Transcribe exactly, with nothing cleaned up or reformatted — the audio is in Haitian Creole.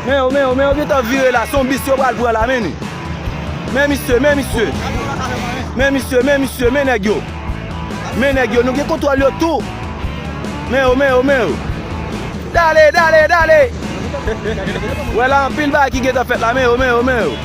Men yo, men yo, men yo gentan vire la, se yon bis yo pral pran la, men ni. Men misye, men misye. Men misye, men misye, men nèg yo. Men nèg yo, nou gen kontwòl yo tou. Men yo, men yo, men yo. Dale, dale, dale. Wè la, anpil bagay ki gentan fèt la, men yo, men yo, men yo.